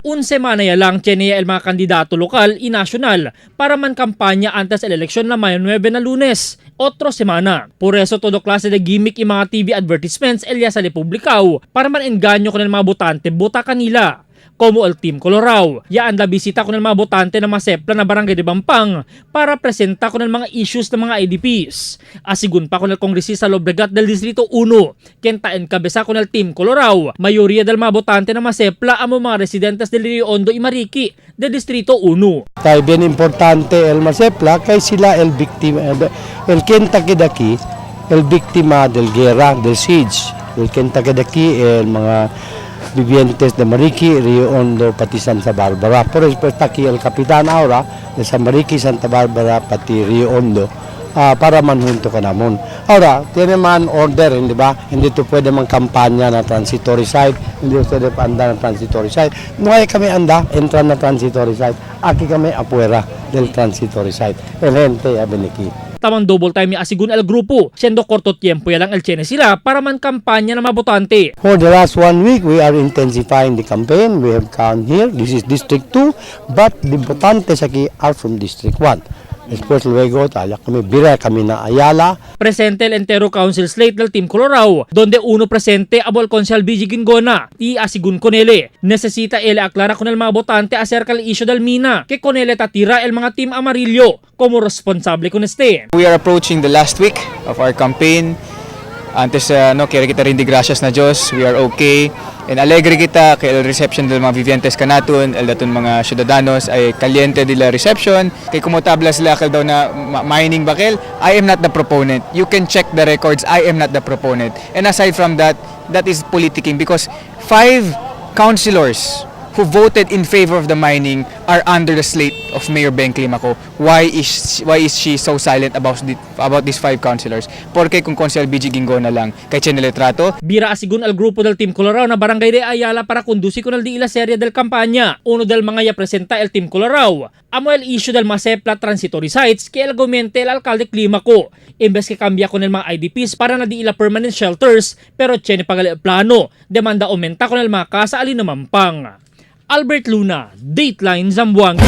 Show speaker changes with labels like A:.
A: Un semana ya lang tiene el mga kandidato lokal y nacional para man kampanya antes el eleksyon na Mayo 9 na Lunes, otro semana. Por eso todo klase de gimmick y mga TV advertisements el ya sale publicao para man enganyo con el mga botante bota kanila como el Team Colorao. Ya anda bisita con el mga botante na masepla na barangay de Bampang para presenta con el mga issues ng mga IDPs. Asigun pa con el kongresista Lobregat del Distrito 1, quien ta encabeza con el Team Colorao. Mayoría del mga botante na masepla amo mga residentes del Rio Hondo y Mariki del Distrito 1.
B: Kay bien importante el Masepla kay sila el biktima el quien ta queda aquí el biktima del guerra del siege el quien ta queda aquí el mga vivientes de Mariki, Rio Hondo, pati Santa Barbara. Por eso está aquí el capitán ahora de San Mariki, Santa Barbara, pati Rio Hondo para manhunto ka namon. Ahora, tiene man order, hindi ba? Hindi to pwede man kampanya na transitory site, hindi pwede anda na transitory site. No hay kami anda, entra na transitory site. Aquí kami afuera del transitory site. El gente ya ven aquí.
A: Tamang double time ya asigun el grupo, siendo corto tiempo ya lang el tiene sila para man kampanya na mga botante.
B: For the last one week, we are intensifying the campaign. We have come here. This is District 2, but the votantes aquí are from District 1. Después luego, tala kami, bira kami na Ayala.
A: Presente el entero council slate del Team Colorao, donde uno presente abo el concejal BG Gingona y asigun con ele. Necesita ele aclara con el mga botante acerca del issue del mina, que con ele tatira el mga Team Amarillo como responsable con este.
C: We are approaching the last week of our campaign. Antes, no, quiere kita rindi gracias na Diyos. We are okay. And alegre kita kay el reception del mga vivientes kanaton, el daton mga ciudadanos ay caliente de la reception. Kay kumutabla sila kay daw na mining bakel. I am not the proponent. You can check the records. I am not the proponent. And aside from that, that is politicking because five councilors who voted in favor of the mining are under the slate of Mayor Ben Climaco. Why is she so silent about these five councilors? Porque kung Consel BG Gingona lang kay Chene Letrato,
A: Bira asigun al grupo del Team Colorao na barangay de Ayala para conducir con el di ila serie del campaña. Uno del mga ya presenta el Team Colorao. Amo el issue del Masepla transitory sites que el gomente el alcalde Climaco. Imbes que cambia con el mga IDPs para na di ila permanent shelters, pero tiene pagali plano. Demanda aumenta con el mga casa alin na mampang. Albert Luna, Dateline Zamboanga.